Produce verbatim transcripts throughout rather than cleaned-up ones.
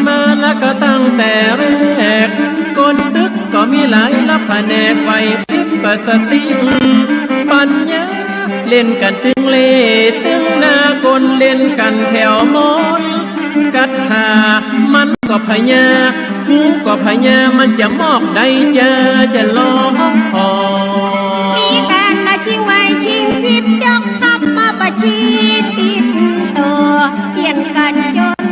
มาละก็ตั้งแต่แรก คนตึกก็มีหลายละแผนก ไหวพริบก็สติปัญญา เล่นกั๋นตึงเล่ตึงนา คนเล่นกั๋นแถวมนต์คาถา มันก็พญา กูก็พญา มันจะมอกใดจะ จะร้องขอ มีกั๋นละชิงไหวชิงพริบ จ๊อกคับมาประชิดติดตั๋ว เปลี่ยนกั๋นจ๋น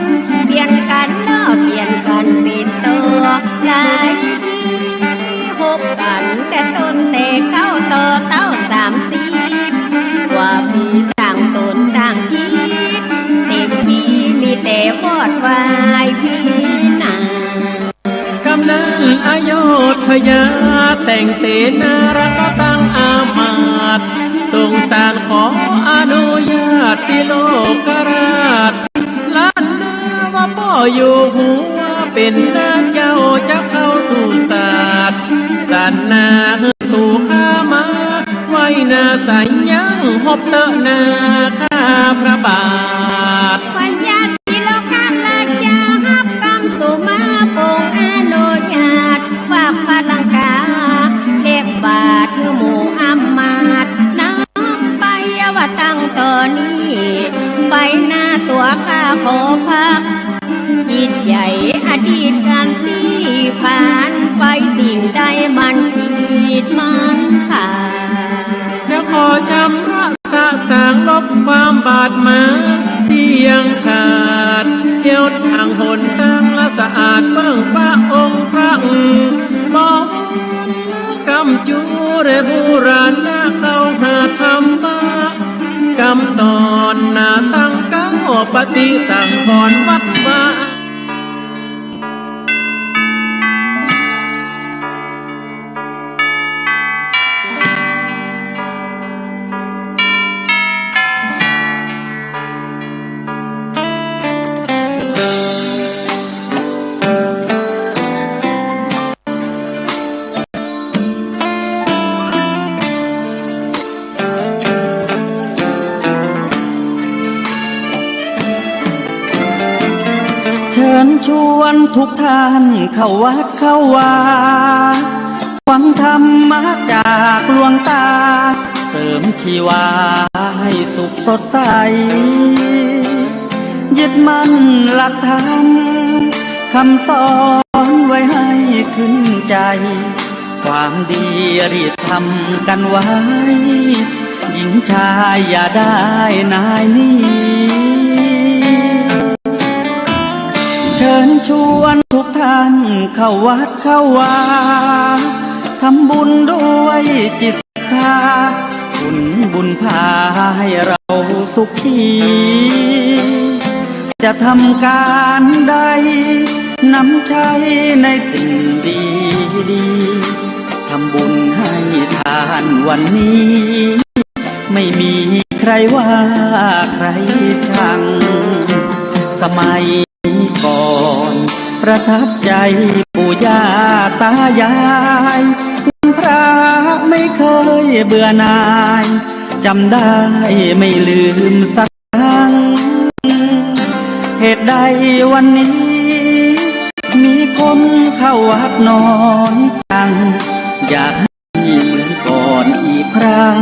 เปลี่ยนกั๋นหล่อ เปลี่ยนกั๋นเป๋นตั๋ว หลายที ฮบกั๋นแต่ต้นแต่เก๊า ต่อเต๊าสามสิบ กว่าปีต่างต๋นต่างอีก เต็มตี้มีแต่วอดวายพินาศ กำนันอโยธยา แต่งเสนา แล้วก็ตั้งอามาตย์ ส่งสารขออนุญาตติโลกราช ล้านนาว่าป้ออยู่หัว เป๋นนาเจ้าจะเข้าสู่ศาสน์ สานนาหื้อสู่ข้ามา ไหว้นาสายยังฮบเต๊อะนาข้าพระบาท ปัญญาติโลกราชจะฮับกำสู่มา ปรงอนุญาต ฝากพระลังกา แลกบาตรหื้อหมู่อามาตย์ นำไปว่าตั้งต่อนี้ ไปหน้าตั๋วข้าขอพัก จิตใจ๋อดีตกั๋นตี้ผ่านไป สิ่งใดมันผิดมันพลาด จะขอชำระสะสางลบความบาปมาที่ยังขาด เที่ยวตางหนตางละสะอาด เปิ้งพระองค์พระบรม กำจูเรบูราณะเข้าหาธรรมะ กำสอนนาตั้งเก๊า ปฏิสังขรณ์วัดวา เชิญชวนทุกท่านเข้าวัดเข้าวา ฟังธรรมะจากหลวงต๋า เสริมชีวาให้สุขสดใส ยึดมั่นหลักธรรม คำสอนไว้ให้ขึ้นใจ ความดีรีบทำกันไว้ หญิงชายอย่าได้นายหนี เชิญชวนทุกท่านเข้าวัดเข้าวา ทำบุญด้วยจิตศรัทธา ผลบุญพาให้เราสุขี จะทำการใด นำใช้ในสิ่งดีๆ ทำบุญให้ทานวันนี้ ไม่มีใครว่าใครชัง สมัยก่อนประทับใจปู่ย่าตายาย วันพระไม่เคยเบื่อหน่าย จำได้ไม่ลืมสัก ครั้ง เหตุใดวันนี้ มีคนเข้าวัดน้อยจัง อยากให้เหมือนก่อนอีกครั้ง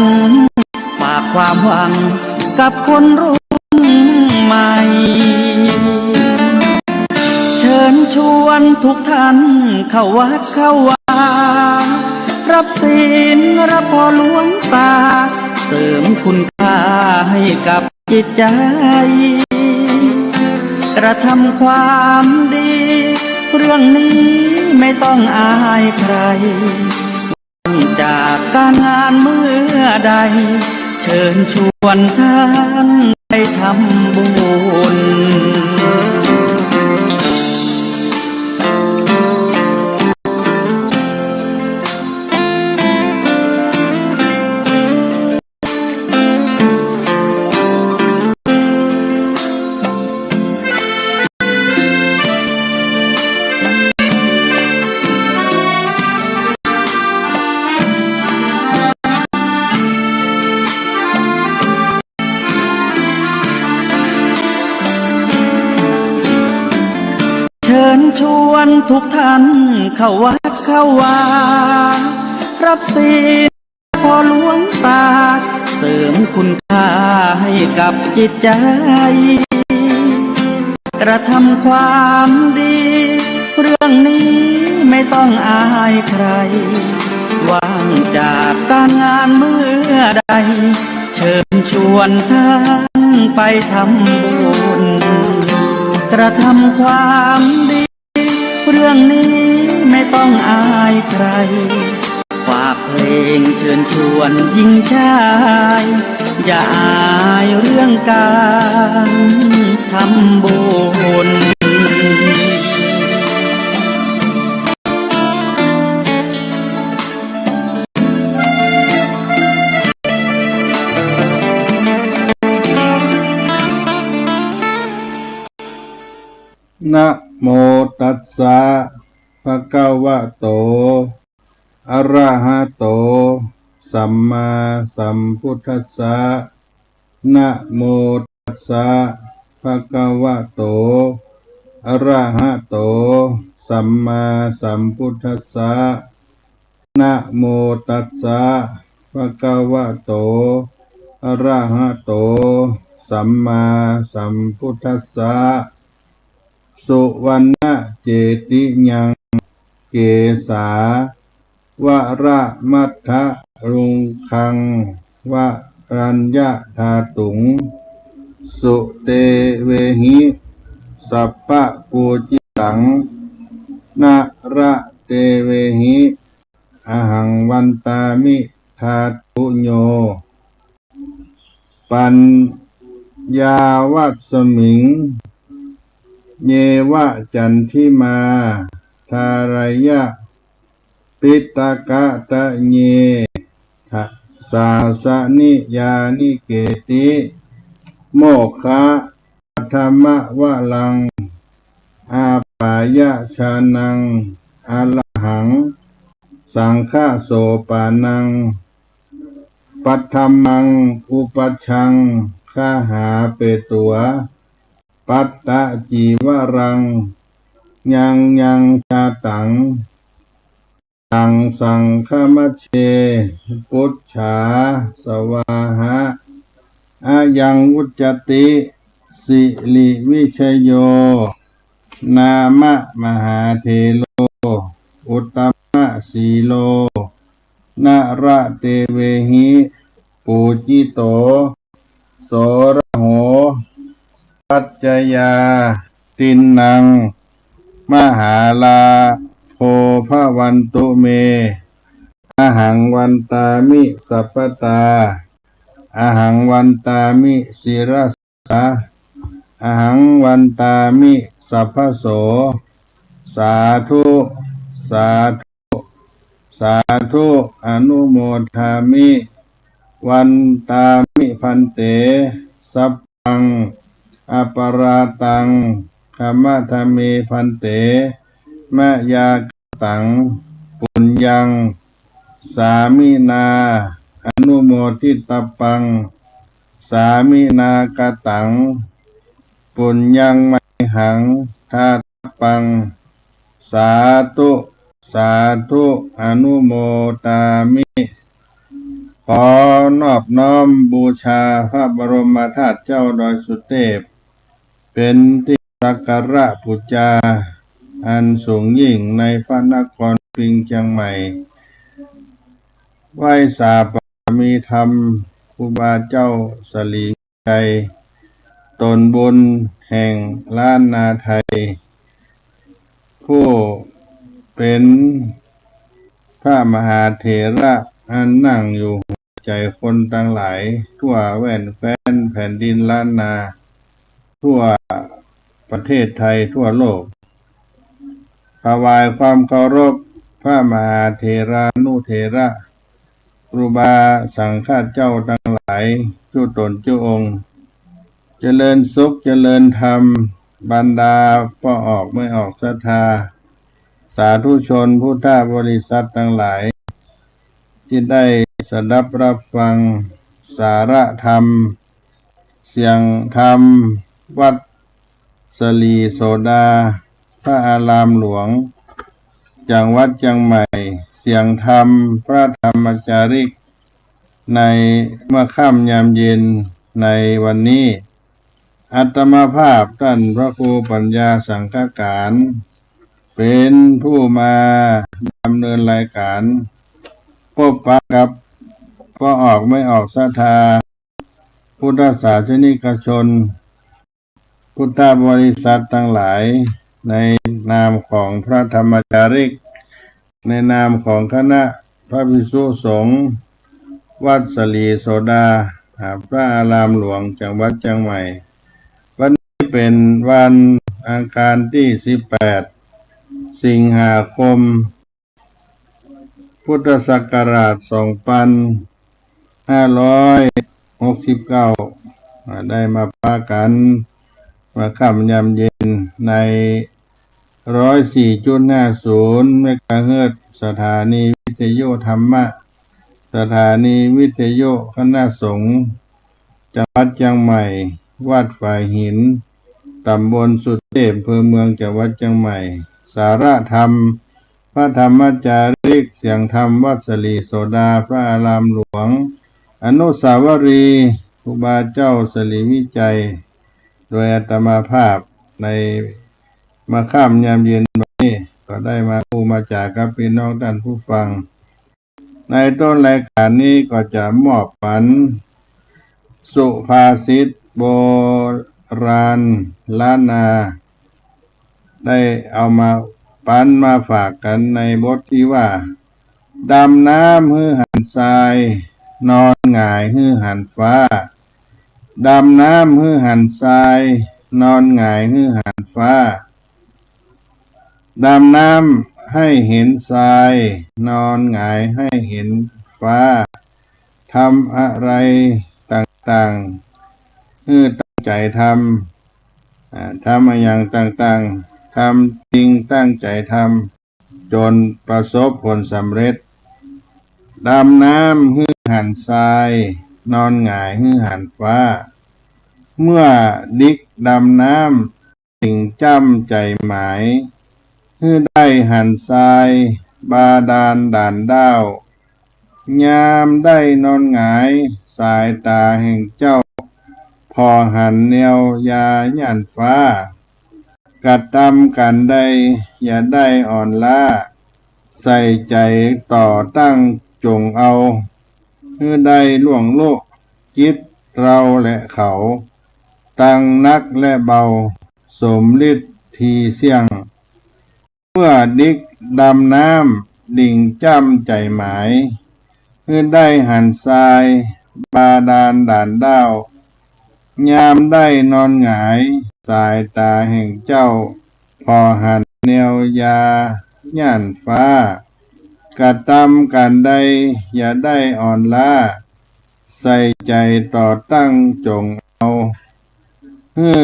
ฝากความหวังกับคนรุ่นใหม่ เชิญชวนทุกท่านเข้าวัดเข้าวา รับศีลรับพรหลวงต๋า เสริมคุณค่าให้กับ จิตใจ กระทำความดี เรื่องนี้ไม่ต้องอายใคร จากการงานเมื่อใด เชิญชวนท่านไปทำบุญ ญชวนทุกท่านเข้าวัดเข้าวา รับศีลพ่อหลวงตา เสริมคุณค่าให้กับจิตใจ กระทำความดี เรื่องนี้ไม่ต้องอายใคร ว่างจากการงานเมื่อใด เชิญชวนท่านไปทำบุญ กระทำความดี เรื่องนี้ไม่ต้องอายใคร ฝากเพลงเชิญชวนหญิงชาย อย่าอายเรื่องการทำบุญ นะโมตัสสะ ภะคะวะโต อะระหะโต สัมมาสัมพุทธัสสะ นะโมตัสสะ ภะคะวะโต อะระหะโต สัมมาสัมพุทธัสสะ นะโมตัสสะ ภะคะวะโต อะระหะโต สัมมาสัมพุทธัสสะ สุวัณณะเจติยัง เกสา วะระมัทธะลุงคัง วะรัญญะธาตุง สุเตเวหิ สัพพะปูจิตัง นะระเตเวหิ อะหังวันตามิ ธาตุโญ ปัญญาวัสมิง เยวะจันทิมา ธารายะ ปิตกะตะเย ทะ สาสะนิยานิเกติ โมกขะ ปัทมะวะลัง อาปายะชานัง อะระหัง สังฆะโสปานัง ปัทมัง อุปัชชัง คหาเปตั๋ว ปัตตะจีวรัง ยังยังชาตัง ตังสังฆมัชเช ปุจฉาสวาหะ อะยังวุจจติ สิริวิชโย นามะมหาเถโร อุตตมะสีโล นะระเตเวหิ ปูจิโต โสระโห ปัจจยาตินนัง มหาลาโภ ภวันตุเม อะหังวันตามิ สัพพะตา อะหังวันตามิ ศิรสา อะหังวันตามิ สัพพะโส สาธุ สาธุ สาธุ อนุโมทามิ วันตามิ ภันเต สัพพัง อะปะราตัง ขะมะทะเม ภันเต มะยา ตัง ปุญญัง สามินา อนุโมทิตาปัง สามินากะตัง ปุญญังมะมะหัง ทาตาปัง สาธุ สาธุ อนุโมทามิ ขอนอบน้อมบูชาพระบรมธาตุเจ้าดอยสุเตพ เป๋นตี้สักการะปู๋จาอันสูงยิ่งในพระนครปิงเจียงใหม่ ไหว้สาบารมีธรรมครูบาเจ้าสลีวิชัย ต๋นบุญแห่งล้านนาไทย ผู้เป๋นพระมหาเถระอันนั่งอยู่หัวใจ๋คนตังหลายทั่วแว่นแคว้นแผ่นดินล้านนา ทั่วประเทศไทยทั่วโลก ถวายความเคารพพระมหาเถรานุเถระ ครูบาสังฆะเจ้าตังหลายจุ๊ต๋นจุ๊องค์ เจริญสุขเจริญธรรม บรรดาป้อออกเมยออกศรัทธา สาธุชนพุทธบริษัทตังหลาย ตี้ได้สดับรับฟังสาระธรรม เสียงธรรม วัดสลีโสดา ส อารามหลวง จังหวัดเจียงใหม่ เสียงธรรมพระธรรมจาริก ในเมื่อค่ำยามเย็นในวันนี้ อาตมาภาพต้านพระครูปัญญาสังฆการ เป๋นผู้มาดำเนินรายการ ปบปะกับป้อออกเม้อออกศรัทธา พุทธศาสนิกชน พุทธบริษัทตังหลาย ในนามของพระธรรมจาริก ในนามของคณะพระภิกษุสงฆ์วัดสลีโสดา อ่า พระอารามหลวงจังหวัดเจียงใหม่ วันนี้เป๋นวันอังคารตี้สิบแปด สิงหาคม พุทธศักราชสองปันห้าร้อยหกสิบเก้า อ่า ได้มาปะกั๋น เมื่อค่ำยามเย็นในร้อยสี่จุดห้าศูนย์เมกะเฮิรตซ์ สถานีวิทยุธรรมะ สถานีวิทยุคณะสงฆ์ จังหวัดเจียงใหม่ วัดฝายหิน ต๋ำบลสุเตพ อำเภอเมือง จังหวัดเจียงใหม่ สาระธรรม พระธรรมจาริก เสียงธรรมวัดสลีโสดา พระอารามหลวง อนุสาวรีย์ครูบาเจ้าสลีวิชัย โดยอาตมาภาพ ในเมื่อค่ำยามเย็นวันนี้ ก็ได้มาอู้มาจ๋ากับปี้น้องต้านผู้ฟัง ในต้นรายการนี้ก็จะมอบปันสุภาษิตโบราณล้านนา ได้เอามาปันมาฝากกั๋นในบทตี้ว่า ดำน้ำหื้อหันทราย นอนหงายหื้อหันฟ้า ดำน้ำหื้อหันทราย นอนหงายหื้อหันฟ้า ดำน้ำหื้อหันทราย นอนหงายหื้อหันฟ้า ทำอะไรต่างๆ หื้อตั้งใจ๋ทำ อ่า ทำอะหยังต่างๆ ทำจริงตั้งใจ๋ทำ จ๋นประสบผลสำเร็จ ดำน้ำหื้อหันทราย นอนหงายหื้อหันฟ้า เมื่อดิ๊กดำน้ำ ดิ่งจ้ำใจ๋หมาย หื้อได้หันทราย บาดาลด่านด้าว ยามได้นอนหงาย สายต๋าแห่งเจ้า ผ่อหันแนวยาย่านฟ้า กระตำก๋านใด อย่าได้อ่อนล้า ใส่ใจ๋ต่อตั้งจ๋งเอา หื้อได้ล่วงลุ จิตเราและเขา ตังนักและเบา สมฤทธิ์ตี้เสี้ยง เมื่อดิ๊กดำน้ำ ดิ่งจ้ำใจ๋หมาย หื้อได้หันทราย บาดาลด่านด้าว ยามได้นอนหงาย สายต๋าแห่งเจ้า ผ่อหันแนวยาย่านฟ้า กระตำก๋านใด อย่าได้อ่อนล้า ใส่ใจ๋ต่อตั้งจ๋งเอา หื้อ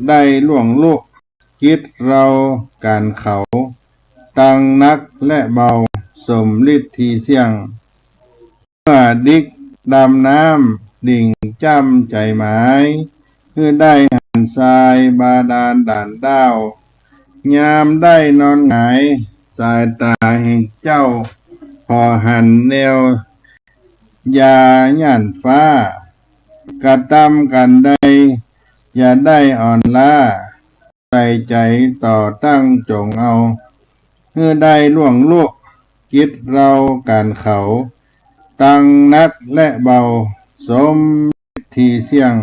ได้ล่วงลุ จิตเราก๋านเขา ตังนักและเบา สมฤทธิ์ตี้เสี้ยง เมื่อดิ๊กดำน้ำ ดิ่งจ้ำใจ๋หมาย หื้อได้หันทราย บาดาลด่านด้าว ยามได้นอนหงาย สายต๋าแห่งเจ้า ผ่อหันแนวยาย่านฟ้า กระตำก๋านใด อย่าได้อ่อนล้า ใส่ใจ๋ต่อตั้งจ๋งเอา หื้อได้ล่วงลุ จิตเราก๋านเขา ตังนักและเบา สมฤทธิ์ตี้เสี้ยง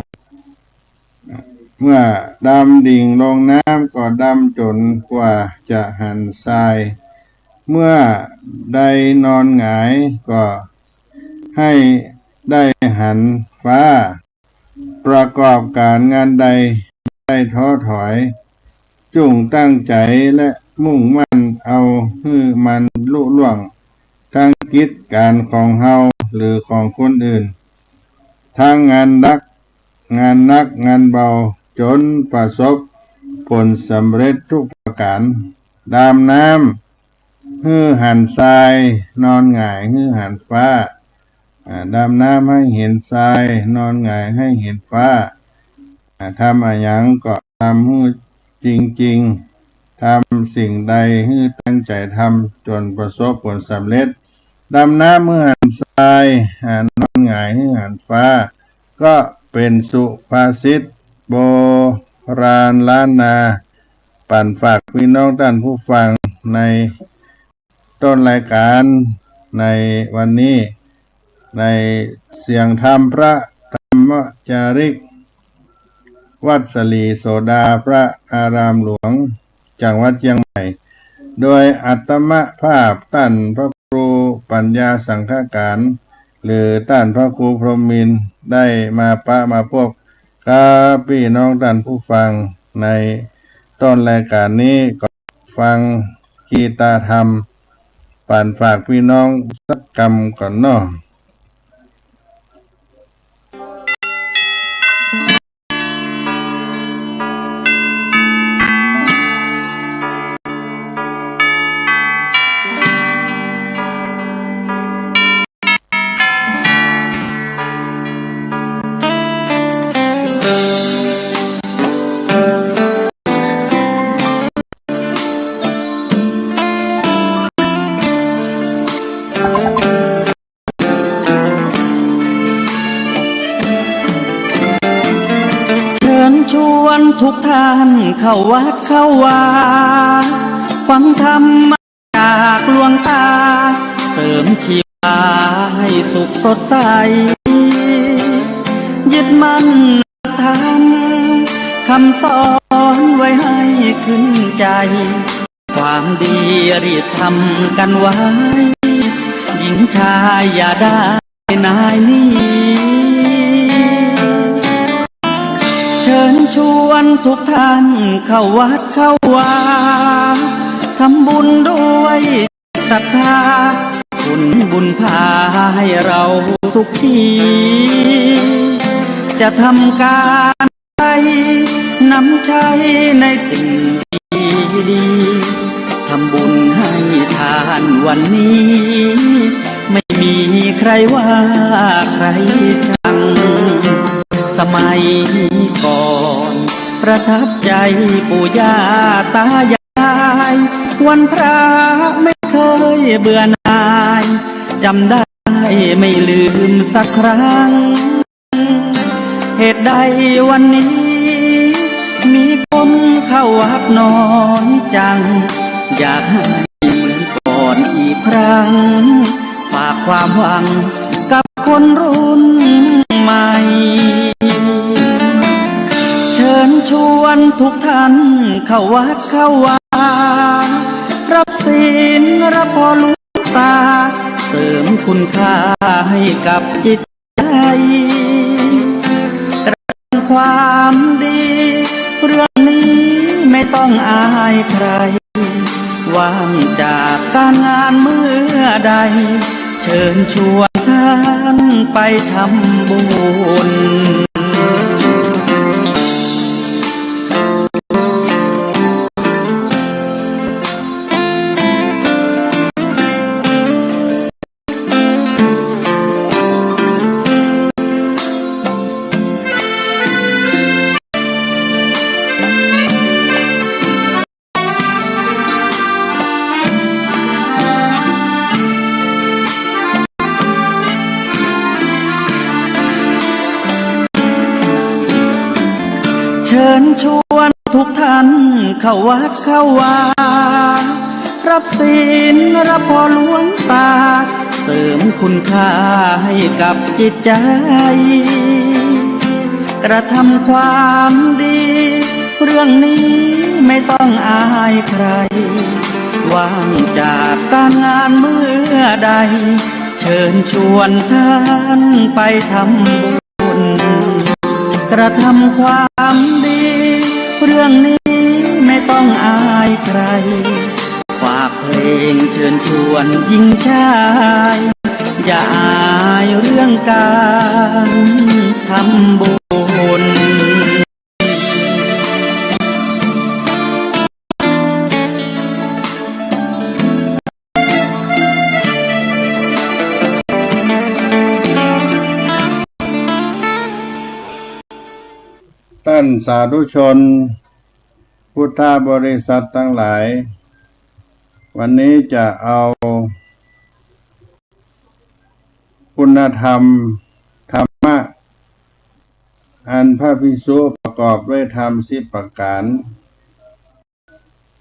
เมื่อดำดิ่งลงน้ำก็ดำจ๋นกว่าจะหันทราย เมื่อได้นอนหงายก็ให้ได้หันฟ้า ประกอบก๋านงานใด อย่าได้ท้อถอย จุ่งตั้งใจ๋และมุ่งมั่นเอาหื้อมันลุล่วง ตังกิจก๋านของเฮาหรือของคนอื่น ตังงานนัก งานนักงานเบา จ๋นประสบผลสำเร็จทุกประก๋าน ดำน้ำ หื้อหันทราย นอนหงายหื้อหันฟ้า อ่า ดำน้ำหื้อหันทราย นอนหงายหื้อหันฟ้า อ่า ทำอะหยังก็ทำหื้อจริงๆ ท ทำสิ่งใดหื้อตั้งใจ๋ทำจ๋นประสบผลสำเร็จ ดำน้ำหื้อหันทราย อ่า นอนหงายหื้อหันฟ้า ก็เป๋นสุภาษิตโบราณล้านนา ปั๋นฝากปี้น้องต้านผู้ฟังใน ต้นรายก๋านในวันนี้ ในเสียงธรรมพระธรรมจาริก วัดสลีโสดา พระอารามหลวง จังหวัดเจียงใหม่ โดยอาตมาภาพต้านพระครูปัญญาสังฆการ หรือต้านพระครูพรหมมินทร์ ได้มาปะมาปบกับปี้น้องต้านผู้ฟังในต้นรายก๋านนี้ ก็ ฟังกีตาธรรม ปั๋นฝากปี้น้องสักกำก่อนเนาะ เชิญชวนทุกท่านเข้าวัดเข้าวา ฟังธรรมะ จากหลวงต๋า เสริมชีวาให้สุขสดใส ยึดมั่นธรรมคำสอนไว้ให้ขึ้นใจ๋ ความดีรีบทำกั๋นไว้ หญิงชายอย่าได้ นายนี้ เชิญชวนทุกท่านเข้าวัดเข้าวา ทำบุญด้วยศรัทธา ผลบุญพาให้เราสุขี จะทำก๋าน นำใช้ในสิ่งดีๆ ทำบุญให้ทานวันนี้ ไม่มีใครว่าใครชัง สมัยก่อนประทับใจ๋ปู่ย่าตายาย วันพระไม่เคยเบื่อหน่าย จำได้ไม่ลืมสักครั้ง เหตุใดวันนี้มีคนเข้าวัดน้อยจัง อยากให้เหมือนก่อนอีกครั้ง ฝากความหวังกับคนรุ่นใหม่ เชิญชวนทุกท่านเข้าวัดเข้าวา รับศีลรับพรหลวงต๋า เสริมคุณค่าให้กับจิต กระทำความดี เรื่องนี้ไม่ต้องอายใคร ว่างจากการงานเมื่อใด เชิญชวนท่านไปทำบุญ เชิญชวนทุกท่านเข้าวัดเข้าวา รับศีลรับพรหลวงต๋า เสริมคุณค่าให้กับจิตใจ๋ กระทำความดี เรื่องนี้ไม่ต้องอายใคร ว่างจากการงานเมื่อใด เชิญชวนท่านไปทำบุญ กระทำความดี เรื่องนี้ไม่ต้องอายใคร ฝากเพลงเชิญชวนหญิงชาย อย่าอายเรื่องการทำบุญ ต้านสาธุชน พุทธบริษัทตังหลาย วันนี้จะเอาคุณธรรม ธรรมะ อันพระภิกษุประกอบด้วยธรรมสิบประก๋าน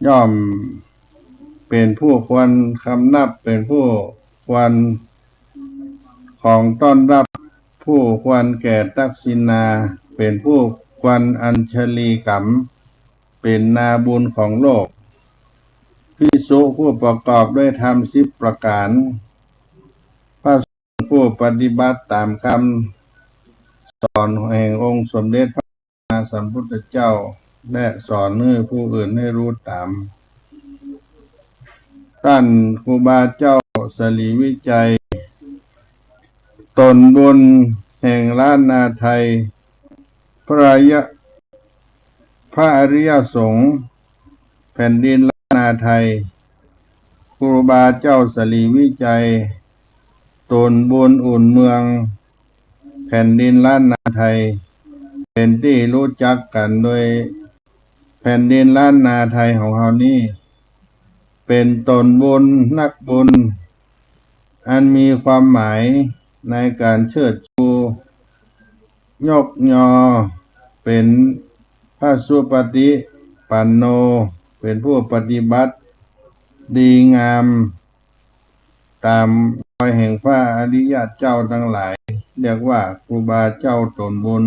ย่อมเป๋นผู้ควรคำนับ เป๋นผู้ควรของต้อนรับ ผู้ควรแก่ทักษิณา เป๋นผู้ควรอัญชลีกรรม เป๋นนาบุญของโลก ภิกษุผู้ประกอบด้วยธรรมสิบประก๋าน พระสงฆ์ผู้ปฏิบัติต๋ามคำสอนแห่งองค์สมเด็จพระสัมมาสัมพุทธเจ้า และสอนหื้อผู้อื่นได้ฮู้ต๋าม ต้านครูบาเจ้าสรีวิชัย ต๋นบุญแห่งล้านนาไทย พระยะ พระอริยสงฆ์แผ่นดินล้านนาไทย ครูบาเจ้าสรีวิชัย ต๋นบุญอุ่นเมืองแผ่นดินล้านนาไทย เป๋นตี้ฮู้จักกั๋นโดยแผ่นดินล้านนาไทยของเฮานี้ เป๋นต๋นบุญนักบุญ อันมีความหมายในก๋านเชิดชู ยกยอ เป๋นพระสุปฏิปันโน เป๋นผู้ปฏิบัติดีงามต๋ามรอยแห่งพระอริยะเจ้าตังหลาย เรียกว่าครูบาเจ้าต๋นบุญ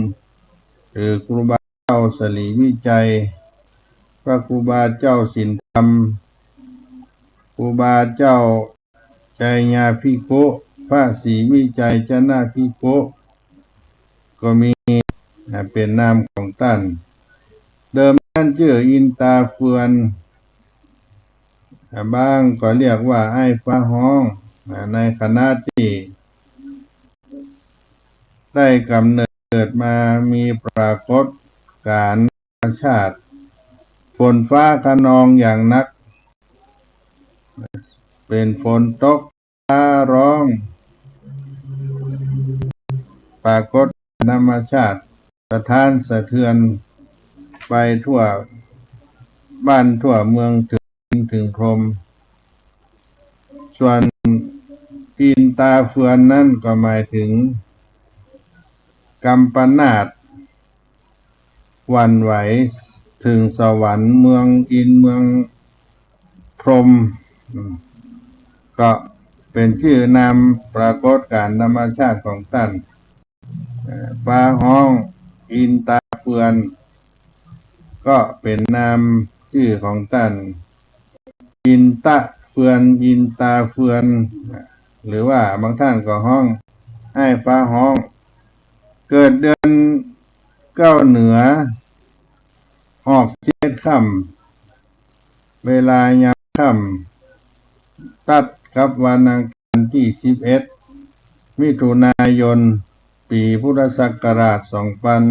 หรือครูบาเจ้าสรีวิชัย พระครูบาเจ้าศีลธรรม ครูบาเจ้า ชัยยาภิกขุ พระศรีวิชัยชนะภิกขุ ก็มี อ่า เป๋นนามของต้าน เดิมนั้นจื้ออินต๋าเฟือน อ่า บ้างก็เรียกว่าอ้ายฟ้าฮ้อง อ่า ในขณะตี้ได้ก๋ำเนิดมา มีปรากฏก๋ารณ์ธรรมชาติ ฝนฟ้าคะนองอย่างนัก เป๋นฝนตก ฟ้าฮ้อง ปรากฏธรรมชาติ สะท้านสะเทือนไปทั่วบ้านทั่วเมือง เถิง เถิงพรหม ส่วนอินต๋าเฟือนนั้นก็หมายเถิงกำปนาต หวั่นไหวเถิงสวรรค์ เมืองอินทร์ เมืองพรหม อืม ก็เป๋นจื้อนามปรากฏก๋ารณ์ธรรมชาติของต้าน เอ่อ ฟ้าฮ้อง อินต๋าเฟือน ก็เป๋นนามจื้อของต้าน อินต๋าเฟือน อินต๋าเฟือน หรือว่าบางต้านก็ฮ้องอ้ายฟ้าฮ้อง เกิดเดือนเก้าเหนือ ออกสิบเอ็ดค่ำ เวลายามค่ำ ตัดกับวันอังคารตี้สิบเอ็ด มิถุนายน ปี๋พุทธศักราชสองปัน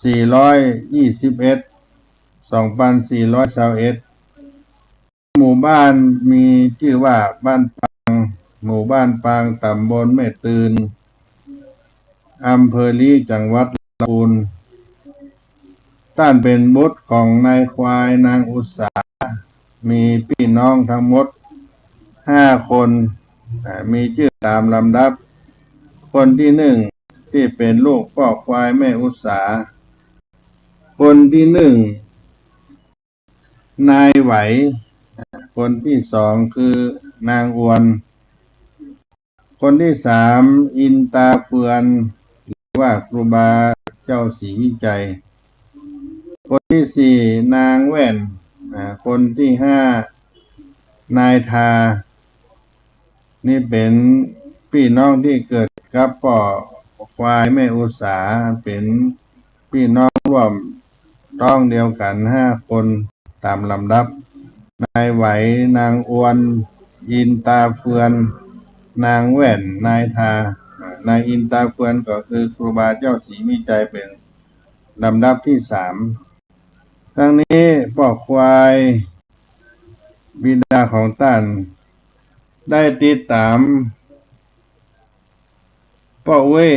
สี่ร้อยยี่สิบเอ็ด สองปันสี่ร้อยซาวเอ็ด หมู่บ้านมีจื้อว่าบ้านปาง หมู่บ้านปาง ต๋ำบลแม่ตื่น อำเภอลี้ จังหวัดลำพูน ต้านเป๋นบุตรของนายควายนางอุสา มีปี้น้องตึงหมดห้าคน อ่า มีจื้อต๋ามลำดับ คนตี้นึ่งตี้เป๋นลูกป้อควายแม่อุสา คนตี้นึ่ง นายไหว คนตี้สองคือนางอวน คนตี้สามอินต๋าเฟือน หรือว่าครูบาเจ้าศรีวิชัย คนตี้สี่นางแว่น อ่า คนตี้ห้านายทา นี่เป๋นปี้น้องตี้เกิดกับป้อควายแม่อุสา เป๋นปี้น้องร่วมต๊องเดียวกั๋นห้าคนต๋ามลำดับ นายไหว นางอวน อินต๋าเฟือน นางแว่น นายทา อ่า นายอินต๋าเฟือนก็คือครูบาเจ้าศรีวิชัยเป๋นลำดับตี้สาม ตึงนี้ป้อควายบิดาของต้าน ได้ติดต๋ามป้อเว้ย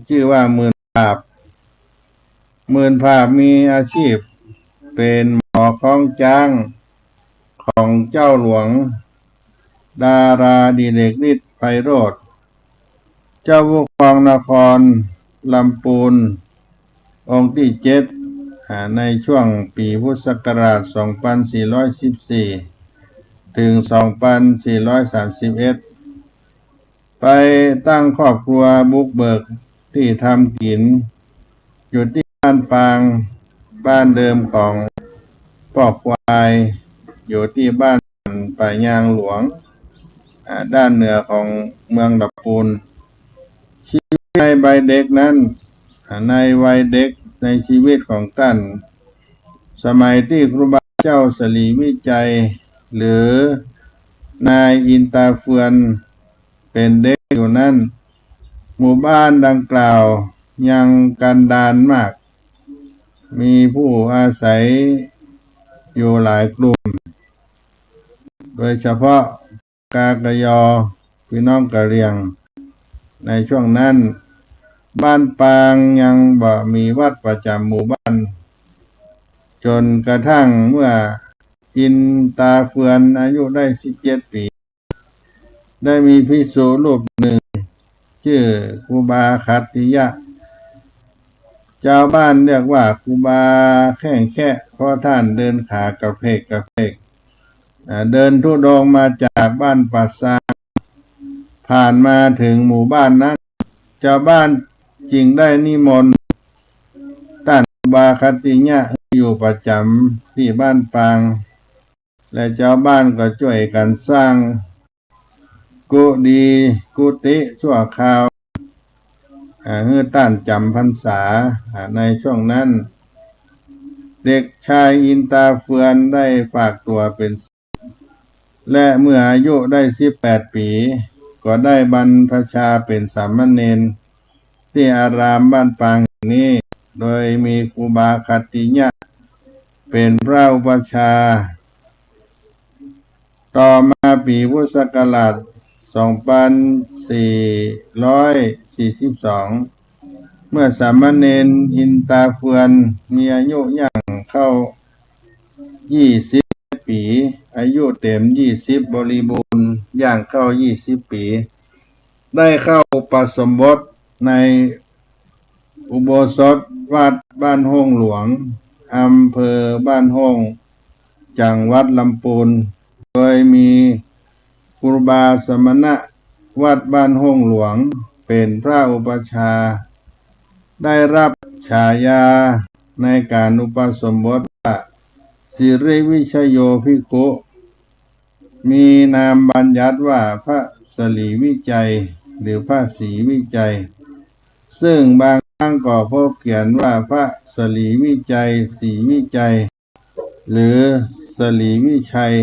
จื้อว่าหมื่นผาบ หมื่นผาบมีอาชีพ เป๋นหมอค้องจ๊างของเจ้าหลวงดาราดิเรกฤทธิ์ไพโรจน์ เจ้าผู้ครองนครลำปูนองค์ตี้เจ็ด อ่า ในช่วงปี๋พุทธศักราช สองปันสี่ร้อยสิบสี่ เถิง สองปันสี่ร้อยสามสิบเอ็ด ไปตั้งครอบครัวบุกเบิกตี้ทำกิ๋น อยู่ตี้บ้านปาง บ้านเดิมของป้อควาย อยู่ตี้บ้านป่ายางหลวง อ่า ด้านเหนือของเมืองลำปูน ชีวิตในวัยเด็กนั้น อ่า ในวัยเด็กในชีวิตของต้าน สมัยตี้ครูบาเจ้าสลีวิชัย หรือนายอินต๋าเฟือน เป๋นเด็กอยู่นั้น หมู่บ้านดังกล่าวยังกันดารมาก มีผู้อาศัยอยู่หลายกลุ่ม โดยเฉพาะกากะยอ ปี้น้องกะเหรี่ยง ในช่วงนั้น บ้านปางยังบ่มีวัดประจ๋ำหมู่บ้าน จ๋นกระทั่งเมื่ออินต๋าเฟือนอายุได้สิบเจ็ดปี๋ ได้มีภิกษุรูปนึ่ง จื้อครูบาขัตติยะ จาวบ้านเรียกว่าครูบาแข้งแคะ เพราะต้านเดินขากระเพกกระเพก อ่า เดินธุดงค์มาจากบ้านป่าซาง ผ่านมาเถิงหมู่บ้านนั้น จาวบ้านจึงได้นิมนต์ต้านครูบาขัตติยะอยู่ประจ๋ำตี้บ้านปาง และจาวบ้านก็จ้วยกั๋นสร้างกุฏิ กุฏิชั่วคราว อ่า หื้อต้านจ๋ำพรรษา อ่า ในช่วงนั้น เด็กชายอินต๋าเฟือนได้ฝากตั๋วเป๋น และเมื่ออายุได้สิบแปดปี๋ ก็ได้บรรพชาเป๋นสามเณร ตี้อารามบ้านปางแห่งนี้ โดยมีครูบาขัตติยะเป๋นพระอุปัชฌาย์ ต่อมาปี๋พุทธศักราช สองปันสี่ร้อยสี่สิบสอง เมื่อสามเณรอินต๋าเฟือนมีอายุย่างเข้า ยี่สิบปี๋ อายุเต๋มยี่สิบบริบูรณ์ ย่างเข้ายี่สิบปี๋ ได้เข้าอุปสมบทในอุโบสถวัดบ้านฮ่งหลวง อำเภอบ้านฮ่ง จังหวัดลำปูน โดยมีครูบาสมณะวัดบ้านฮ่งหลวง เป๋นพระอุปัชฌาย์ ได้ฮับฉายาในก๋านอุปสมบทว่า สิริวิชโยภิกขุ มีนามบัญญัติว่าพระสลีวิชัย หรือพระศรีวิชัย ซึ่งบางครั้งก็พบเขียนว่าพระสลีวิชัย ศรีวิชัย หรือสลีวิชัย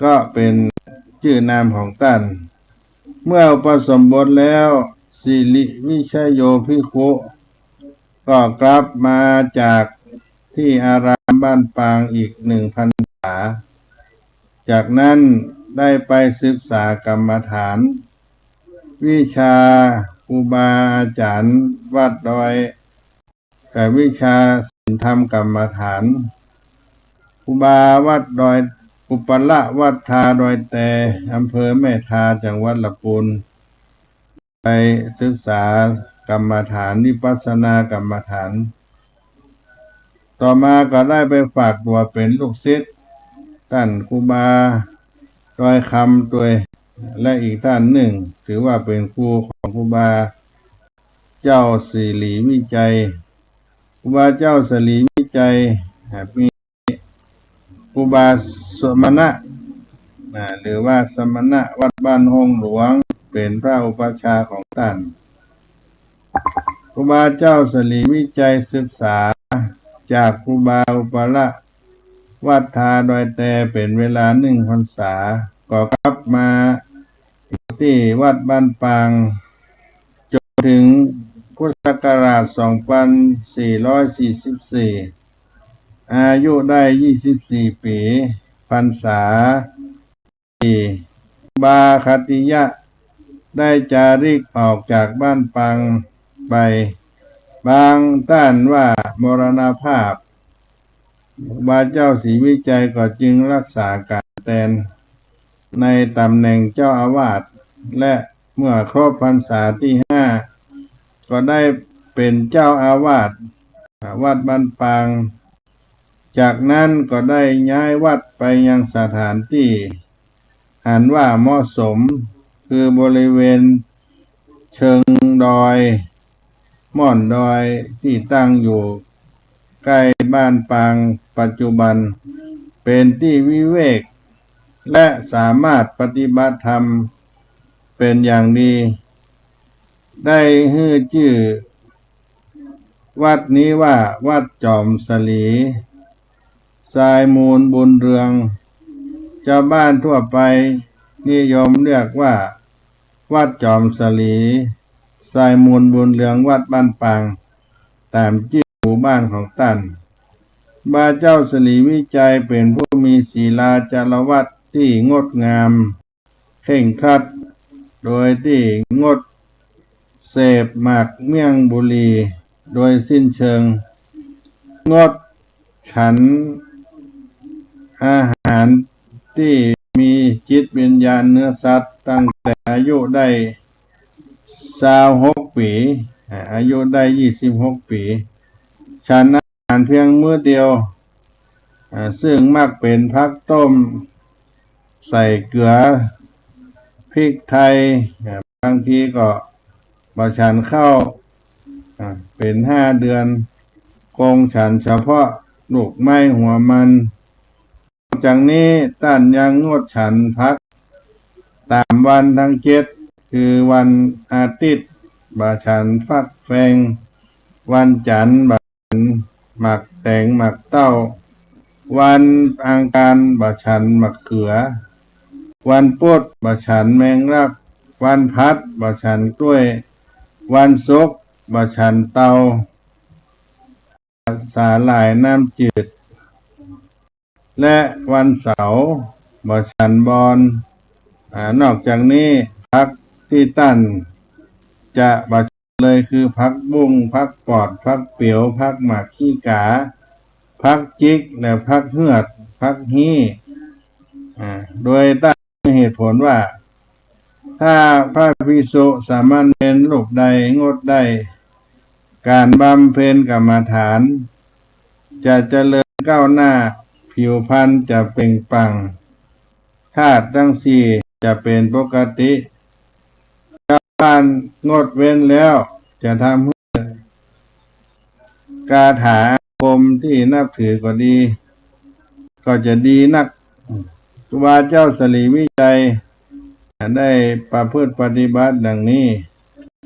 ก็เป๋นจื้อนามของต้าน เมื่ออุปสมบทแล้ว สิริวิชโยภิกขุ ก็กลับมาจากตี้อารามบ้านปางอีกหนึ่งพรรษา จากนั้นได้ไปศึกษากรรมฐาน วิชาครูบาอาจ๋ารย์วัดดอย กับวิชาศีลธรรมกรรมฐาน ครูบาวัดดอย อุปละวัดทาดอยแต อำเภอแม่ทา จังหวัดลำปูน ไปศึกษากรรมฐาน วิปัสสนากรรมฐาน ต่อมาก็ได้ไปฝากตั๋วเป๋นลูกศิษย์ต้านครูบาดอยคำตวย และอีกต้านนึ่ง ถือว่าเป๋นครูของครูบาเจ้าสลีวิชัย ครูบาเจ้าสลีวิชัย อ่า มี ครูบาสมณะ อ่า หรือว่าสมณะวัดบ้านฮ่งหลวง เป๋นพระอุปัชฌาย์ของต้าน ครูบาเจ้าสลีวิชัยศึกษาจากครูบาอุปละวัดทาดอยแตเป๋นเวลาหนึ่งพรรษา ก็กลับมาอยู่ตี้วัดบ้านปาง จ๋นเถิงพุทธศักราช สองปันสี่ร้อยสี่สิบสี่ อายุได้ยี่สิบสี่ปี๋ พรรษาสี่ บาขัตติยะได้จาริกออกจากบ้านปางไป บางต้านว่ามรณภาพ ครูบาเจ้าศรีวิชัยก็จึงรักษาก๋านแตนในต๋ำแหน่งเจ้าอาวาส และเมื่อครบพรรษาตี้ห้า ก็ได้เป๋นเจ้าอาวาส อ่า วัดบ้านปาง จากนั้นก็ได้ย้ายวัดไปยังสถานตี้หันว่าเหมาะสม คือบริเวณเชิงดอย ม่อนดอย ตี้ตั้งอยู่ใก้บ้านปางปัจจุบัน เป๋นตี้วิเวก และสามารถปฏิบัติธรรมเป๋นอย่างดี ได้หื้อจื้อวัดนี้ว่าวัดจอมสลี ทรายมูลบุญเรือง จาวบ้านทั่วไปนิยมเรียกว่าวัดจอมสลี ทรายมูลบุญเรือง วัดบ้านปาง ต๋ามจื้อหมู่บ้านของต้าน ครูบาเจ้าศรีวิชัยเป๋นผู้มีศีลาจารวัตรตี้งดงาม เคร่งครัด โดยตี้งดเสพหมากเมี่ยงบุหรี่โดยสิ้นเชิง งดฉันอาหารตี้มีจิตวิญญาณเนื้อสัตว์ ตั้งแต่อายุได้ซาวหกปี๋ อ่า อายุได้ยี่สิบหกปี๋ ฉันอาหารเพียงมื้อเดียว อ่า ซึ่งมักเป๋นผักต้ม ใส่เกลือ พริกไทย อ่า บางทีก็บ่ฉันข้าว อ่า เป๋นห้าเดือน คงฉันเฉพาะลูกไม้หัวมัน นอกจากนี้ต้านยังงดฉันผักต๋ามวันตึงเจ็ด คือวันอาทิตย์ บ่ฉันฟักแฟง วันจันทร์ บ่ฉันหมากแต๋งหมากเต้า วันอังคาร บ่ฉันมะเขือ วันพุธ บ่ฉันแมงลัก วันพฤหัส บ่ฉันกล้วย วันศุกร์ บ่ฉันเตา สาหร่ายน้ำจืด และวันเสาร์ บ่ฉันบอน อ่า นอกจากนี้ผักตี้ต้านจะบ่ฉันเลยคือผักบุ้ง ผักปอด ผักเปียว ผักหมากขี้ก๋า ผักจิ๊ก และผักเฮือด ผักฮี้ อ่า โดยต้าน เหตุผลว่า ถ้าพระภิกษุสามเณรรูปใดงดได้ก๋านบำเพ็ญกรรมฐาน จะเจริญก้าวหน้า ผิวพรรณจะเปล่งปลั่ง ธาตุทั้งสี่จะเป๋นปกติ ชาวบ้านงดเว้นแล้วจะทำหื้อ คาถาอาคมตี้นับถือก็ดี ก็จะดีนัก ครูบาเจ้าศรีวิชัยได้ประพฤติปฏิบัติดังนี้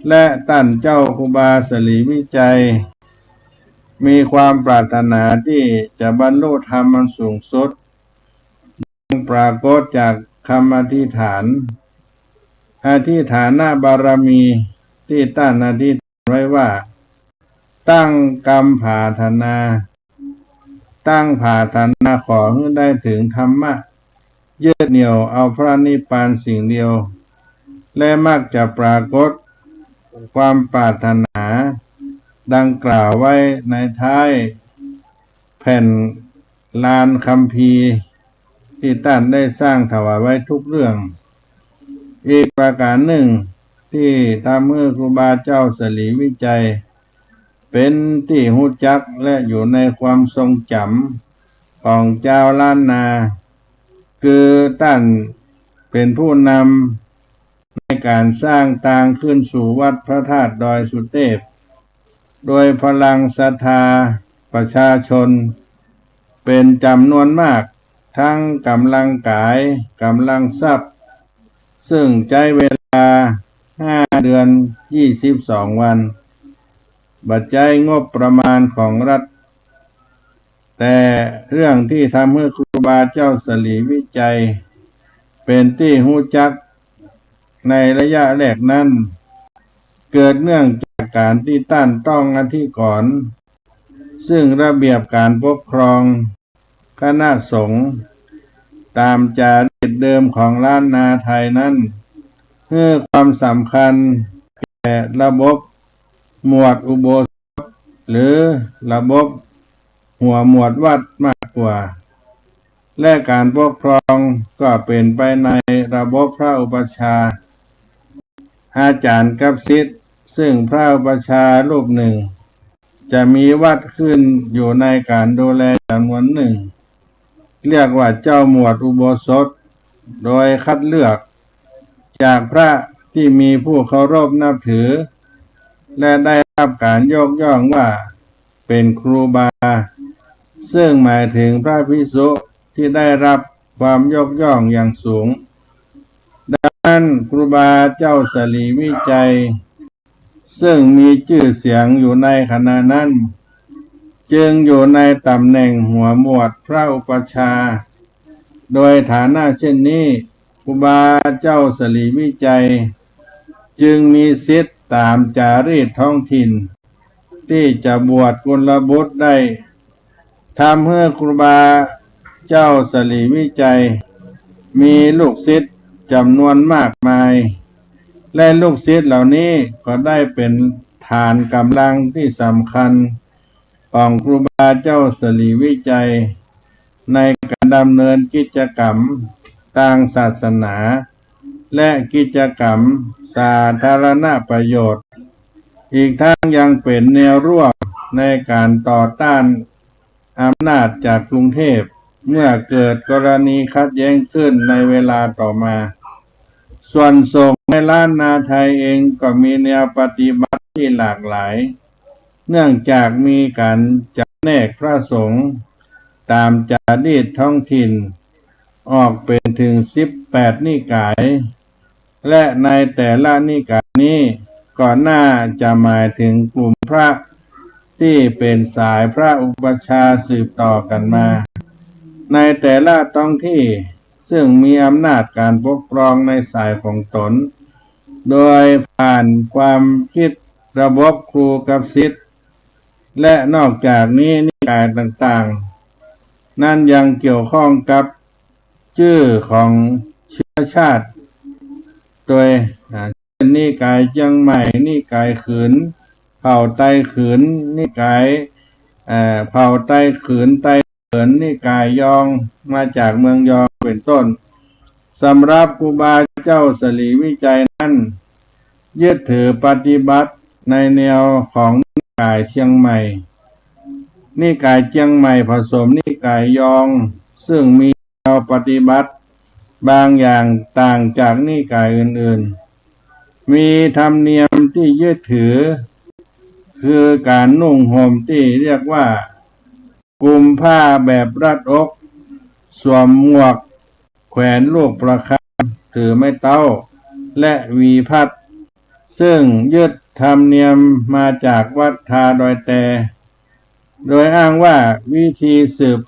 และต้านเจ้าครูบาศรีวิชัย มีความปรารถนาตี้จะบรรลุธรรมอันสูงสุด ปรากฏจากคำอธิษฐาน อธิษฐานบารมีตี้ต้านอธิษฐานไว้ว่า ตั้งกำผาถนา ตั้งผาถนาขอหื้อได้เถิงธรรมะ ยึดเหนี่ยวเอาพระนิพพานสิ่งเดียว และมักจะปรากฏความปรารถนาดังกล่าวไว้ในท้ายแผ่น ลานคัมภีร์ตี้ต้านได้สร้างถวายไว้ทุกเรื่อง อีกประก๋านนึ่งตี้ทำหื้อครูบาเจ้าศรีวิชัยเป๋นตี้ฮู้จักและอยู่ในความทรงจ๋ำของจาวล้านนา คือต้านเป๋นผู้นำ ในก๋านสร้างตางขึ้นสู่วัดพระธาตุดอยสุเทพ โดยพลังศรัทธาประชาชนเป๋นจ๋ำนวนมาก ตึงก๋ำลังก๋าย ก๋ำลังทรัพย์ ซึ่งใจ๊เวลาห้าเดือนยี่สิบสองวัน บ่ใจ๊งบประมาณของรัฐ แต่เรื่องตี้ทำหื้อครูบาเจ้าศรีวิชัยเป๋นตี้ฮู้จักในระยะแรกนั้น เกิดเนื่องจากก๋านตี้ต้านต้องอธิกรณ์ ซึ่งระเบียบก๋านปกครองคณะสงฆ์ต๋ามจารีตเดิมของล้านนาไทยนั้น หื้อความสำคัญแก่ระบบหมวดอุโบสถ หรือระบบหัวหมวดวัดมาก ว่า และก๋านปกครองก็เป๋นไปในระบบพระอุปัชฌาย์ อาจ๋ารย์กับศิษย์ ซึ่งพระอุปัชฌาย์รูปนึ่ง จะมีวัตรขึ้นอยู่ในก๋านดูแลจ๋ำนวนนึ่ง เรียกว่าเจ้าหมวดอุโบสถ โดยคัดเลือกจากพระตี้มีผู้เคารพนับถือ และได้ฮับก๋านยกย่องว่าเป๋นครูบา ซึ่งหมายเถิงพระภิกษุตี้ได้ฮับความยกย่องอย่างสูง ดังนั้นครูบาเจ้าสลีวิชัย ซึ่งมีจื้อเสียงอยู่ในขณะนั้น จึงอยู่ในต๋ำแหน่งหัวหมวดพระอุปัชฌาย์ โดยฐานะเช่นนี้ ครูบาเจ้าสลีวิชัย จึงมีสิทธิ์ต๋ามจารีตท้องถิ่น ตี้จะบวชกุลบุตรได้ ทำหื้อครูบาเจ้าสลีวิชัย มีลูกศิษย์จ๋ำนวนมากมาย และลูกศิษย์เหล่านี้ก็ได้เป๋นฐานก๋ำลังตี้สำคัญของครูบาเจ้าสลีวิชัย ในก๋านดำเนินกิจกรรมตางศาสนา และกิจกรรมสาธารณประโยชน์ อีกทั้งยังเป๋นแนวร่วมในก๋านต่อต้านอำนาจจากกรุงเทพฯ เมื่อเกิดกรณีขัดแย้งขึ้นในเวลาต่อมา ส่วนสงฆ์ในล้านนาไทยเองก็มีแนวปฏิบัติตี้หลากหลาย เนื่องจากมีก๋านจ๋ำแนกพระสงฆ์ต๋ามจารีตท้องถิ่น ออกเป๋นเถิงสิบแปดนิกาย และในแต่ละนิกายนี้ก็น่าจะหมายเถิงกลุ่มพระตี้เป๋นสายพระอุปัชฌาย์สืบต่อกั๋นมา ในแต่ละท้องที่ ซึ่งมีอำนาจก๋านปกครองในสายของต๋น โดยผ่านความคิดระบบครูกับศิษย์ และนอกจากนี้นิกายต่างๆ นั้นยังเกี่ยวข้องกับจื้อของเชื้อชาติ โดย อ่า เช่นนิกายเจียงใหม่ นิกายขืน เผ่าไตขืน นิกาย เอ่อ เผ่าไตขืน ไตเผิน นิกายยอง มาจากเมืองยอง เป๋นต้น สำหรับครูบาเจ้าสลีวิชัยนั้น ยึดถือปฏิบัติในแนวของนิกายเจียงใหม่ นิกายเจียงใหม่ผสมนิกายยอง ซึ่งมีแนวปฏิบัติบางอย่างต่างจากนิกายอื่นๆ มีธรรมเนียมตี้ยึดถือ คือก๋านนุ่งห่มตี้เรียกว่ากุมผ้าแบบรัดอก สวมหมวก แขวนลูกประคำ ถือไม้เต๊า และหวีพัด ซึ่งยึดธรรมเนียมมาจากวัดทาดอยแต โดยอ้างว่าวิธีสืบ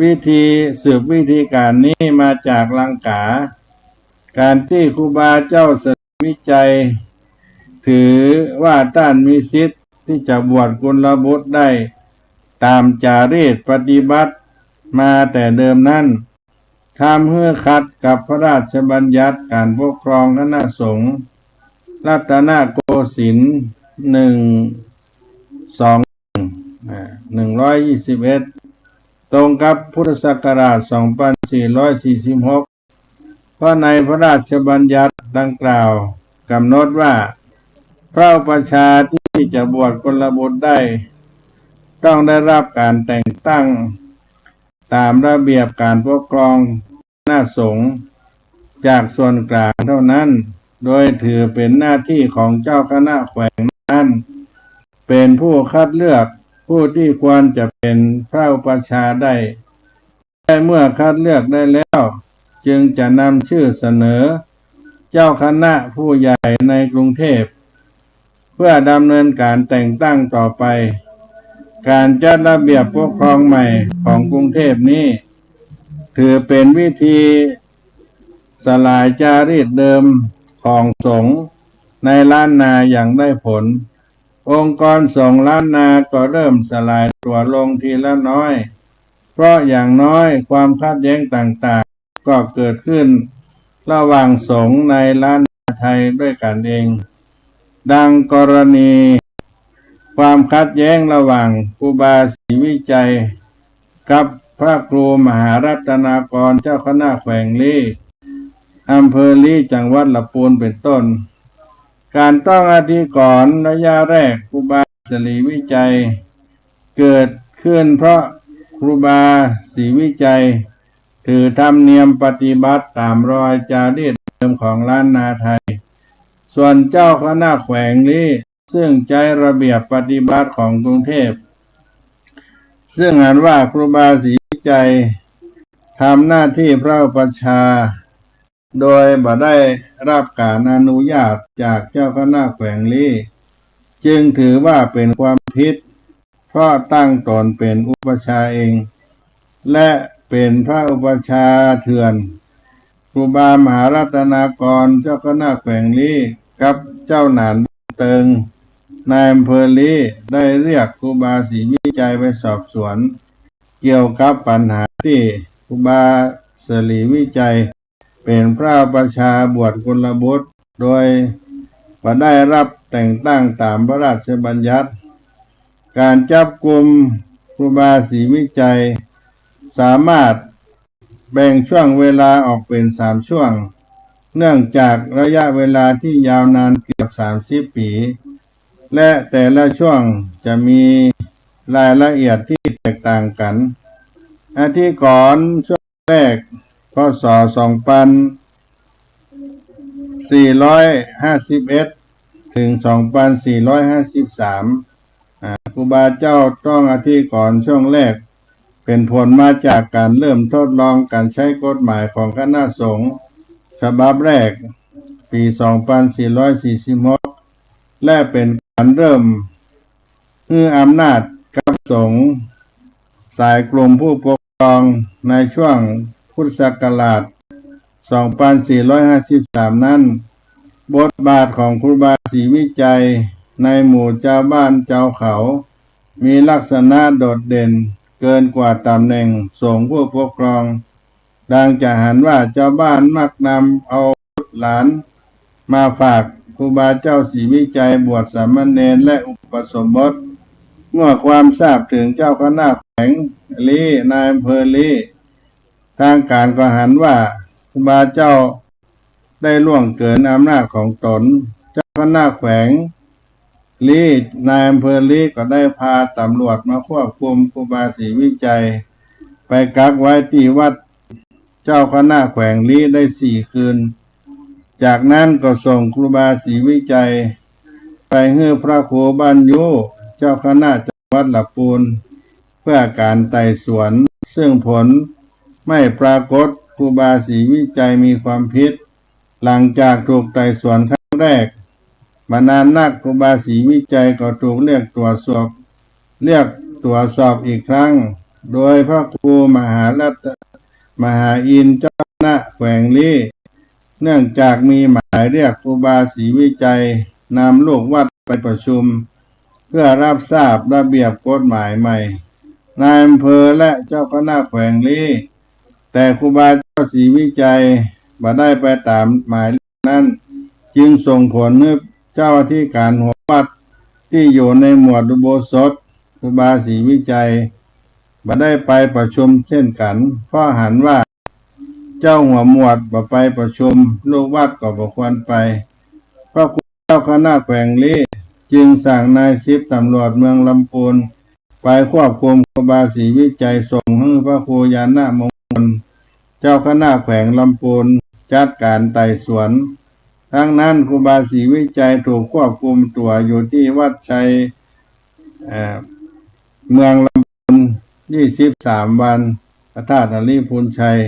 วิธีสืบวิธีก๋านนี้มาจากลังกา ก๋านตี้ครูบาเจ้าสลีวิชัย ถือว่าต้านมีสิทธิ์ตี้จะบวชกุลบุตรได้ต๋ามจารีตปฏิบัติมาแต่เดิมนั้น ทำหื้อขัดกับพระราชบัญญัติก๋านปกครองคณะสงฆ์รัตนโกสินทร์ หนึ่งสองหนึ่ง อ่า หนึ่งร้อยยี่สิบเอ็ด ตรงกับพุทธศักราช สองพันสี่ร้อยสี่สิบหก เพราะในพระราชบัญญัติดังกล่าวกำหนดว่า พระอุปัชฌาย์ตี้จะบวชกุลบุตรได้ ต้องได้ฮับก๋านแต่งตั้งต๋ามระเบียบก๋านปกครองคณะสงฆ์จากส่วนกลางเท่านั้น โดยถือเป๋นหน้าตี้ของเจ้าคณะแขวงนั้น เป๋นผู้คัดเลือกผู้ตี้ควรจะเป๋นพระอุปัชฌาย์ได้ และเมื่อคัดเลือกได้แล้ว จึงจะนำจื้อเสนอเจ้าคณะผู้ใหญ่ในกรุงเทพฯ เพื่อดำเนินก๋านแต่งตั้งต่อไป ก๋านจัดระเบียบปกครองใหม่ของกรุงเทพฯนี้ ถือเป๋นวิธีสลายจารีตเดิมของสงฆ์ในล้านนาอย่างได้ผล องค์กรสงฆ์ล้านนาก็เริ่มสลายตั๋วลงทีละน้อย เพราะอย่างน้อยความขัดแย้งต่างๆ ก็เกิดขึ้นระหว่างสงฆ์ในล้านนาไทยด้วยกั๋นเอง ดังกรณีความขัดแย้งระหว่างครูบาศรีวิชัย กับพระครูมหารัตนากรเจ้าคณะแขวงลี้ อำเภอลี้ จังหวัดลำปูนเป็นต้น ก๋านต้องอธิกรณ์ระยะแรก ครูบาศรีวิชัย เกิดขึ้นเพราะครูบาศรีวิชัย ถือธรรมเนียมปฏิบัติต๋ามรอยจารีตเดิมของล้านนาไทย ส่วนเจ้าคณะแขวงลี้ ซึ่งใจ๊ระเบียบปฏิบัติของกรุงเทพ ซึ่งหันว่าครูบาศรีวิชัย ทำหน้าตี้พระอุปัชฌาย์ โดยบ่ได้ฮับก๋านอนุญาตจากเจ้าคณะแขวงลี้ จึงถือว่าเป๋นความผิด เพราะตั้งต๋นเป๋นอุปัชฌาย์เอง และเป๋นพระอุปัชฌาย์เถื่อน ครูบามหารัตนากรเจ้าคณะแขวงลี้ กับเจ้าหนานเติง นายอำเภอลี้ ได้เรียกครูบาศรีวิชัยไปสอบสวน เกี่ยวกับปัญหาตี้ครูบาศรีวิชัย เป๋นพระอุปัชฌาย์บวชกุลบุตร โดยบ่ได้ฮับแต่งตั้งต๋ามพระราชบัญญัติ ก๋านจับกุมครูบาศรีวิชัย สามารถแบ่งช่วงเวลาออกเป๋นสามช่วง เนื่องจากระยะเวลาตี้ยาวนานเกือบสามสิบปี๋ และแต่ละช่วงจะมีรายละเอียดตี้แตกต่างกั๋น อธิกรณ์ช่วงแรก พ.ศ. สองปันสี่ร้อยห้าสิบเอ็ด เถิง สองปันสี่ร้อยห้าสิบสาม อ่า ครูบาเจ้าต้องอธิกรณ์ช่วงแรก เป๋นผลมาจากก๋านเริ่มทดลองก๋านใจ๊กฎหมายของคณะสงฆ์ฉบับแรก ปี๋ สองปันสี่ร้อยสี่สิบหก และเป๋นก๋านเริ่มหื้ออำนาจกับสงฆ์สายกลุ่มผู้ปกครองในช่วงพุทธศักราช สองปันสี่ร้อยห้าสิบสาม นั้น บทบาทของครูบาศรีวิชัยในหมู่จาวบ้านจาวเขา มีลักษณะโดดเด่นเกินกว่าต๋ำแหน่งสงฆ์ผู้ปกครอง ดังจะหันว่าจาวบ้านมักนำเอาบุตรหลานมาฝากครูบาเจ้าศรีวิชัยบวชสามเณรและอุปสมบท เมื่อความทราบเถิงเจ้าคณะแขวงลี้ นายอำเภอลี้ ตางก๋านก็หันว่าครูบาเจ้าได้ล่วงเกินอำนาจของต๋น เจ้าคณะแขวงลี้ นายอำเภอลี้ ก็ได้พาตำรวจมาควบคุมครูบาศรีวิชัย ไปกักไว้ตี้วัดเจ้าคณะแขวงลี้ได้สี่คืน จากนั้นก็ส่งครูบาศรีวิชัย ไปหื้อพระครูบัญญู เจ้าคณะจังหวัดลำปูน เพื่อก๋านไต่สวน ซึ่งผลไม่ปรากฏครูบาศรีวิชัยมีความผิด หลังจากถูกไต่สวนครั้งแรก บ่นานนักครูบาศรีวิชัยก็ถูกเรียกตรวจสอบ เรียกตรวจสอบอีกครั้ง โดยพระครูมหารัต มหาอินทร์เจ้าคณะแขวงลี้ เนื่องจากมีหมายเรียกครูบาศรีวิชัยนำลูกวัดไปประชุม เพื่อฮับทราบระเบียบกฎหมายใหม่ นายอำเภอและเจ้าคณะแขวงลี้ แต่ครูบาเจ้าศรีวิชัยบ่ได้ไปต๋ามหมายเรียกนั้น จึงส่งผลหื้อเจ้าอธิการหัววัดตี้อยู่ในหมวดอุโบสถ ครูบาศรีวิชัยบ่ได้ไปประชุมเช่นกั๋น เพราะหันว่าเจ้าหัวหมวดบ่ไปประชุม ลูกวัดก็บ่ควรไป พระครูเจ้าคณะแขวงลี้ จึงสั่งนายสิบตำรวจเมืองลำปูน ไปควบคุมครูบาศรีวิชัย ส่งหื้อพระครูญาณมงคล เจ้าคณะแขวงลำปูน จัดก๋านไต่สวน ครั้งนั้นครูบาศรีวิชัยถูกควบคุมตั๋วอยู่ตี้วัดชัย เอ่อ เมืองลำปูน ยี่สิบสามวัน พระธาตุหริภุญชัย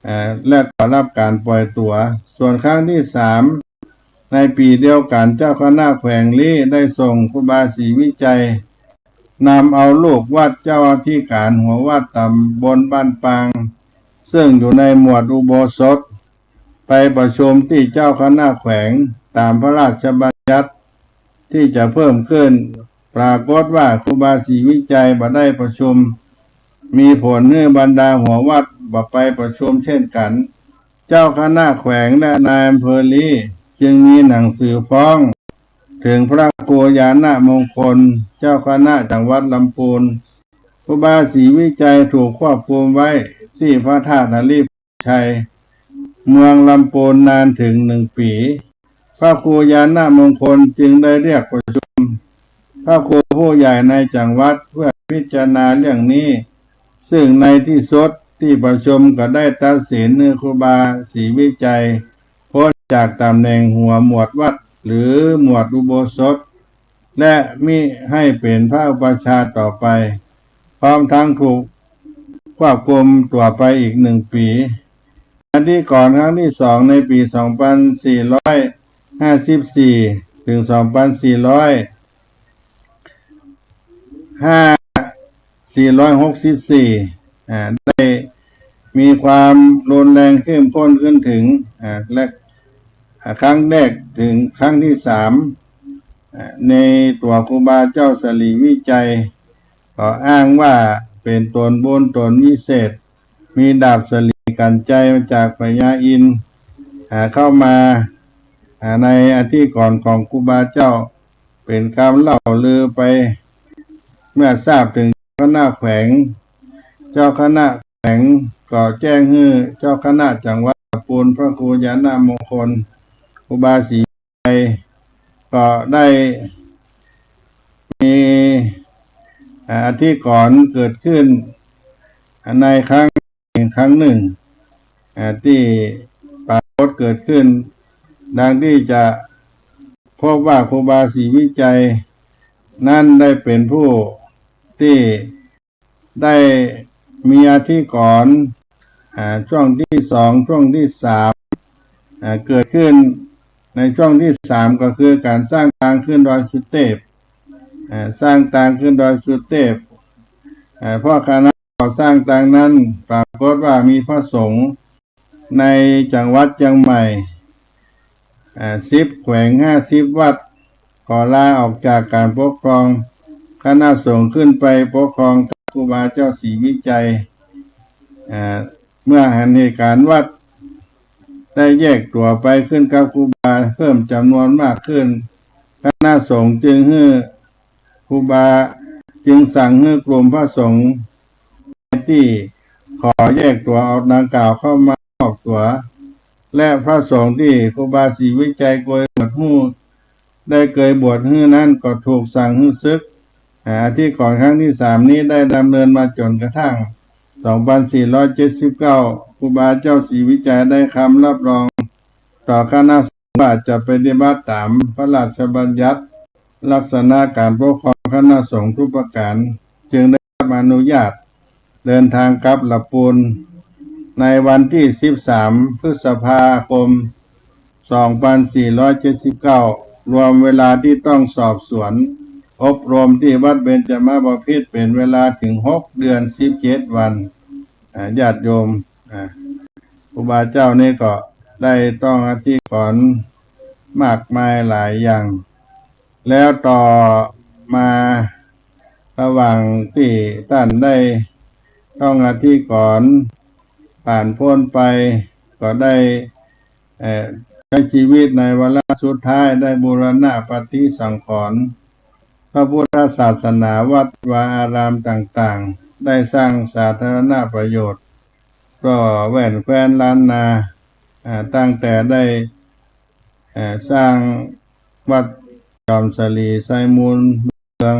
เอ่อ และก็ฮับก๋านปล่อยตั๋ว ส่วนครั้งตี้สาม ในปี๋เดียวกั๋น เจ้าคณะแขวงลี้ได้ส่งครูบาศรีวิชัย นำเอาลูกวัดเจ้าอธิการหัววัดต๋ำบลบ้านปาง ซึ่งอยู่ในหมวดอุโบสถ ไปประชุมตี้เจ้าคณะแขวงต๋ามพระราชบัญญัติตี้จะเพิ่มขึ้น ปรากฏว่าครูบาศรีวิชัยบ่ได้ประชุม มีผลหื้อบรรดาหัววัดบ่ไปประชุมเช่นกั๋น เจ้าคณะแขวงและนายอำเภอลี้ จึงมีหนังสือฟ้องเถิงพระครูญาณมงคล เจ้าคณะจังหวัดลำปูน ครู รูบาศรีวิชัยถูกควบคุมไว้ตี้พระธาตุหริภุญชัย เมืองลำปูนนานเถิงหนึ่งปี๋ พระครูญาณมงคลจึงได้เรียกประชุมพระครูผู้ใหญ่ในจังหวัดเพื่อพิจารณาเรื่องนี้ ซึ่งในตี้สุดตี้ประชุมก็ได้ตัดสินหื้อครูบาศรีวิชัย ป๊นจากต๋ำแหน่งหัวหมวดวัดหรือหมวดอุโบสถ และมิให้เป๋นพระอุปัชฌาย์ต่อไป พร้อมทั้งถูกควบคุมตั๋วไปอีกหนึ่งปี๋ อธิกรณ์ครั้งตี้สองในปี๋สองปันสี่ร้อยห้าสิบสี่ เถิงสองปันสี่ร้อยห้า สี่ร้อยหกสิบสี่ อ่า ได้มีความรุนแรงเข้มข้นขึ้นเถิง อ่า และ อ่า ครั้งแรกเถิงครั้งตี้สาม อ่า ในตั๋วครูบาเจ้าศรีวิชัย ก็อ้างว่าเป๋นต๋นบุญต๋นวิเศษ มีดาบสลีกัญไชยมาจากพญาอินทร์ อ่า เข้ามา อ่า ในอธิกรณ์ของครูบาเจ้า เป๋นกำเล่าลือไป เมื่อทราบเถิงเจ้าคณะแขวง เจ้าคณะแขวงก็แจ้งหื้อเจ้าคณะจังหวัดลำปูน พระครูญาณมงคล ครูบาศรีวิชัย ก็ได้มี อ่า อธิกรณ์เกิดขึ้น อ่า ในครั้ง ครั้งหนึ่ง อ่า ตี้ปรากฏเกิดขึ้น ดังตี้จะพบว่าครูบาศรีวิชัยนั้นได้เป๋นผู้ตี้ได้มีอธิกรณ์ อ่า ช่วงตี้สอง ช่วงตี้สาม อ่า เกิดขึ้นในช่วงตี้สาม ก็คือก๋านสร้างตางขึ้นดอยสุเตพ อ่า สร้างตางขึ้นดอยสุเตพ อ่า เพราะขณะก่อสร้างตางนั้นปรากฏว่ามีพระสงฆ์ในจังหวัดเจียงใหม่ อ่า สิบแขวงห้าสิบวัด ก็ลาออกจากก๋านปกครองคณะสงฆ์ขึ้นไปปกครองครูบาเจ้าศรีวิชัย อ่า เมื่อหันเหตุก๋ารณ์วัดได้แยกตั๋วไปขึ้นกับครูบาเพิ่มจ๋ำนวนมากขึ้น คณะสงฆ์จึงหื้อ ครูบาจึงสั่งหื้อกลุ่มพระสงฆ์ตี้ขอแยกตั๋วออกดังกล่าวเข้ามามอบตั๋ว และพระสงฆ์ตี้ครูบาศรีวิชัยเกยบวชฮู้ ได้เกยบวชหื้อนั้นก็ถูกสั่งหื้อสึก อ่า อธิกรณ์ครั้งตี้สามนี้ได้ดำเนินมาจ๋นกระทั่ง สองปันสี่ร้อยเจ็ดสิบเก้า ครูบาเจ้าศรีวิชัยได้คำรับรองต่อคณะสงฆ์ว่าจะปฏิบัติต๋ามพระราชบัญญัติลักษณะก๋านปกครองคณะสงฆ์ทุกประก๋าน จึงได้รับอนุญาตเดินตางกลับลำปูน ในวันตี้สิบสามพฤษภาคม สองปันสี่ร้อยเจ็ดสิบเก้า รวมเวลาตี้ต้องสอบสวนอบรมตี้วัดเบญจมบพิตรเป๋นเวลาเถิงหกเดือนสิบเจ็ดวัน อ่า ญาติโยม อ่า ครูบาเจ้านี้ก็ได้ต้องอธิกรณ์มากมายหลายอย่าง แล้วต่อมาระหว่างตี้ต้านได้ต้องอธิกรณ์ผ่านป๊นไป ก็ได้ เอ่อ ใจ๊จีวิตในวาระสุดท้ายได้บูรณะปฏิสังขรณ์พระพุทธศาสนา วัดวาอารามต่างๆ ได้สร้างสาธารณประโยชน์ ก็แว่นแคว้นล้านนา อ่า ตั้งแต่ได้ เอ่อ สร้างวัดจอมสลี ไซมูล เมือง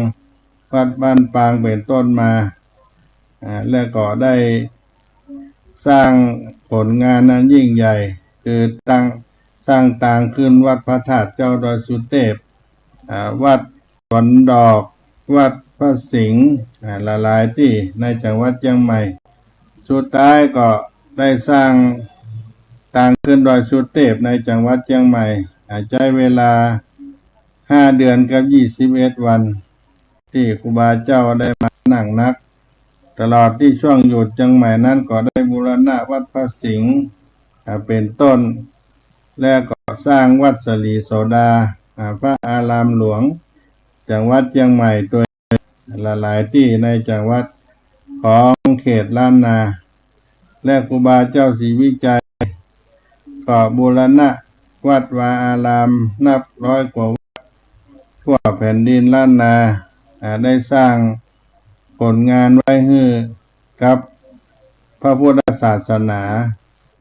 วัดบ้านปางเป๋นต้นมา อ่า และก็ได้สร้างผลงานอันยิ่งใหญ่ คือตั้ง สร้างตางขึ้นวัดพระธาตุเจ้าดอยสุเตพ อ่า วัดสวนดอก วัดพระสิงห์ อ่า หลายๆ ตี้ในจังหวัดเจียงใหม่ สุดท้ายก็ได้สร้างตางขึ้นดอยสุเตพในจังหวัดเจียงใหม่ อ่า ใจ๊เวลาห้าเดือนกับยี่สิบเอ็ดวัน ตี้ครูบาเจ้าได้มานั่งนัก ตลอดตี้ช่วงอยู่เจียงใหม่นั้นก็ได้บูรณะวัดพระสิงห์ อ่า เป๋นต้น และก็สร้างวัดสลีโสดา อ่า พระอารามหลวง จังหวัดเจียงใหม่ตวย หลายๆ ตี้ในจังหวัดของเขตล้านนา และครูบาเจ้าศรีวิชัยก็บูรณะวัดวาอารามนับร้อยกว่าวัดทั่วแผ่นดินล้านนา อ่า ได้สร้าง ลงานไว้หื้อกับพระพุทธศาสนา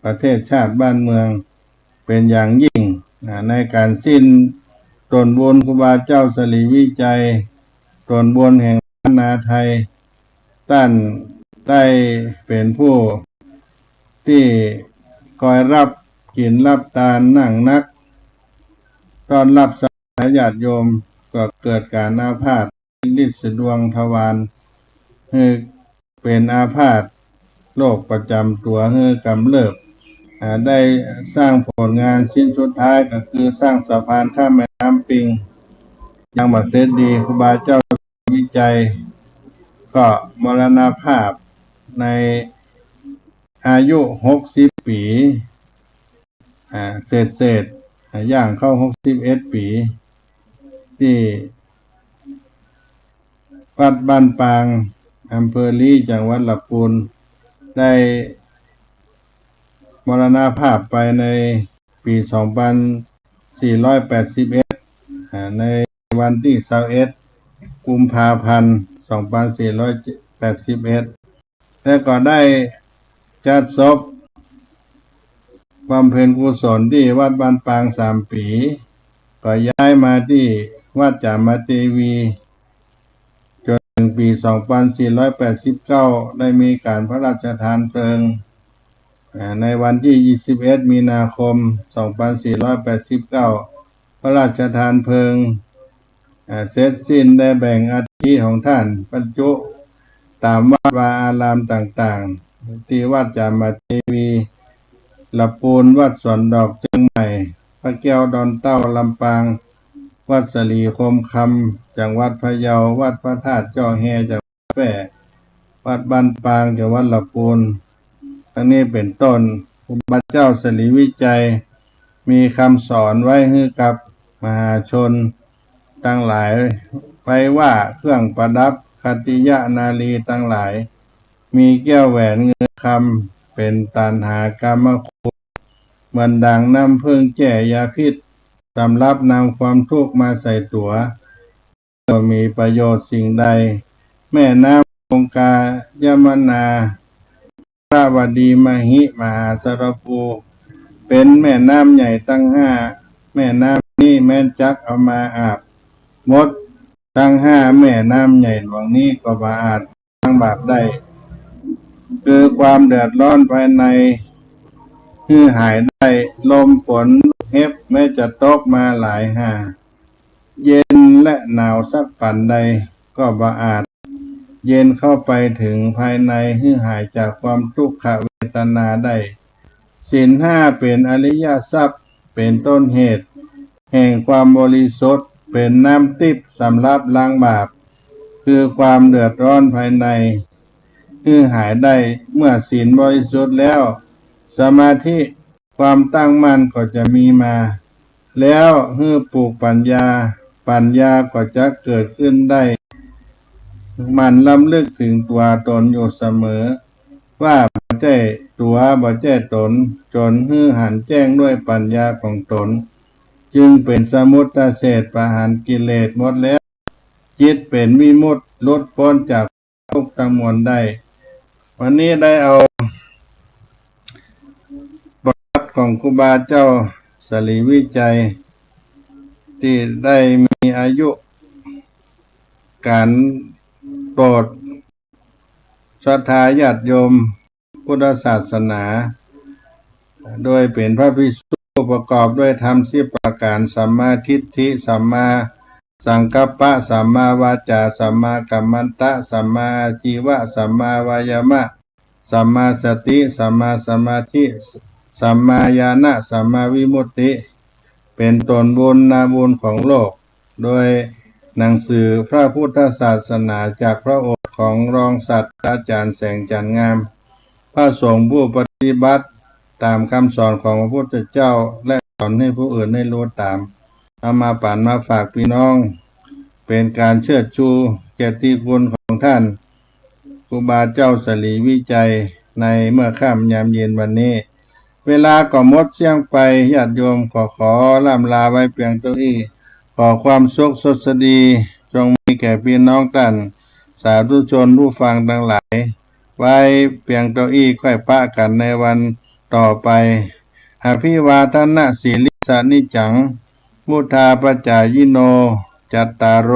ประเทศชาติบ้านเมือง เป๋นอย่างยิ่ง อ่า ในก๋านสิ้นต๋นบุญครูบาเจ้าสรีวิชัย ต๋นบุญแห่งล้านนาไทย ต้านได้เป๋นผู้ตี้คอยฮับกิ๋นฮับตานนักนัก ต้อนฮับศรัทธาญาติโยม ก็เกิดก๋านอาพาธ ลิดสะดวงทวาร หื้อเป๋นอาพาธโรคประจ๋ำตั๋วหื้อกำเริบ อ่า ได้สร้างผลงานชิ้นสุดท้ายก็คือสร้างสะพานข้ามแม่น้ำปิง ยังบ่เสร็จดี ครูบาเจ้าวิชัยก็มรณภาพในอายุหกสิบปี๋ อ่า เศษๆ อ่า ย่างเข้าหกสิบเอ็ดปี๋ ตี้วัดบ้านปาง อำเภอลี้ จังหวัดละปูน ได้มรณภาพไปในปี๋สองปันสี่ร้อยแปดสิบเอ็ด อ่า ในวันตี้ซาวเอ็ด กุมภาพันธ์ สองปันสี่ร้อยแปดสิบเอ็ด แล้วก็ได้จัดศพบำเพ็ญกุศลตี้วัดบ้านปางสามปี๋ ก็ย้ายมาตี้วัดจามเทวี จ๋นเถิงปี๋สองปันสี่ร้อยแปดสิบเก้า ได้มีก๋านพระราชทานเพลิง อ่า ในวันตี้ยี่สิบเอ็ด มีนาคม สองปันสี่ร้อยแปดสิบเก้า พระราชทานเพลิง อ่า เสร็จสิ้น ได้แบ่งอัฐิของต้านบรรจุต๋ามวัดวาอารามต่างๆ ตี้วัดจามเทวี ละปูน วัดสวนดอก เจียงใหม่ พระแก้วดอนเต้า ลำปาง วัดสลีคมคำ จังหวัดพะเยา วัดพระธาตุจ้อแฮ จังหวัดแพร่ วัดบ้านปาง จังหวัดละปูน ดังนี้เป๋นต้น ครูบาเจ้าสรีวิชัย มีกำสอนไว้หื้อกับมหาชนตังหลาย ไว้ว่า เครื่องประดับขัตติยนารีตังหลาย มีแก้วแหวนเงินคำ เป๋นตัณหากามคุณ เหมือนดังน้ำผึ้งแก้ยาพิษ สำหรับนำความทุกข์มาใส่ตั๋ว ก็มีประโยชน์สิ่งใด แม่น้ำคงคา ยมุนา อินทาวดี มหิ มหาสรภู เป๋นแม่น้ำใหญ่ตังห้า แม่น้ำนี้แม้นจักเอามาอาบ มดตังห้าแม่น้ำใหญ่หลวงนี้ก็บ่อาจล้างบาปได้ คือความเดือดร้อนภายในหื้อหายได้ ลมฝนลูกเห็บแม้จะตกมาหลายหา เย็นและหนาวสักปานใด ก็บ่อาจเย็นเข้าไปเถิงภายในหื้อหายจากความทุกขเวทนาได้ ศีลห้าเป๋นอริยทรัพย์ เป๋นต้นเหตุแห่งความบริสุทธิ์ เป๋นน้ำทิพย์สำหรับล้างบาป คือความเดือดร้อนภายในหื้อหายได้ เมื่อศีลบริสุทธิ์แล้ว สมาธิ ความตั้งมั่นก็จะมีมา แล้วหื้อปลูกปัญญา ปัญญาก็จะเกิดขึ้นได้ หมั่นรำลึกเถิงตั๋วต๋นอยู่เสมอ ว่าบ่ใจ้ตั๋ว บ่ใจ้ต๋น จ๋นหื้อหันแจ้งด้วยปัญญาของต๋น จึงเป๋นสมุตเฉท ประหารกิเลสหมดแล้ว จิตเป๋นวิมุตติ หลุดป๊นจาก ทุกข์ตังมวลได้ วันนี้ได้เอาประวัติของครูบาเจ้าสรีวิชัย ตี้ได้มีอายุก๋านโปรดศรัทธาญาติโยมพุทธศาสนา โดยเป๋นพระภิกษุประกอบด้วยธรรมสิบประก๋าน สัมมาทิฏฐิ สัมมา สังกัปปะ สัมมาวาจา สัมมากัมมันตะ สัมมาอาชีวะ สัมมาวายามะ สัมมาสติ สัมมาสมาธิ สัมมาญาณะ สัมมาวิมุตติ เป๋นต๋นบุญนาบุญของโลก โดยหนังสือพระพุทธศาสนาจากพระโอษฐ์ของรองศาสตราจารย์แสงจันทร์งาม พระสงฆ์ผู้ปฏิบัติต๋ามกำสอนของพระพุทธเจ้า และสอนหื้อผู้อื่นได้ฮู้ต๋าม เอามาปั๋นมาฝากปี้น้อง เป๋นก๋านเชิดชูเกียรติคุณของต้านครูบาเจ้าสรีวิชัย ในเมื่อค่ำยามเย็นวันนี้ เวลาก็หมดเสี้ยงไป ญาติโยมก็ขอร่ำลาไว้เปียงเต้าอี้ ขอความสุขสวัสดีจงมีแก่ปี้น้องต้าน สาธุชนผู้ฟังตังหลาย ไว้เปียงเต้าอี้ ก้อยปะกั๋นในวันต่อไป อภิวาทนสีลิสสะนิจจัง วุฑฒาปจายิโน จัตตาโร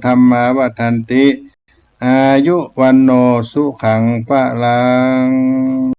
ธัมมา วัฑฒันติ อายุ วัณโณ สุขัง พลัง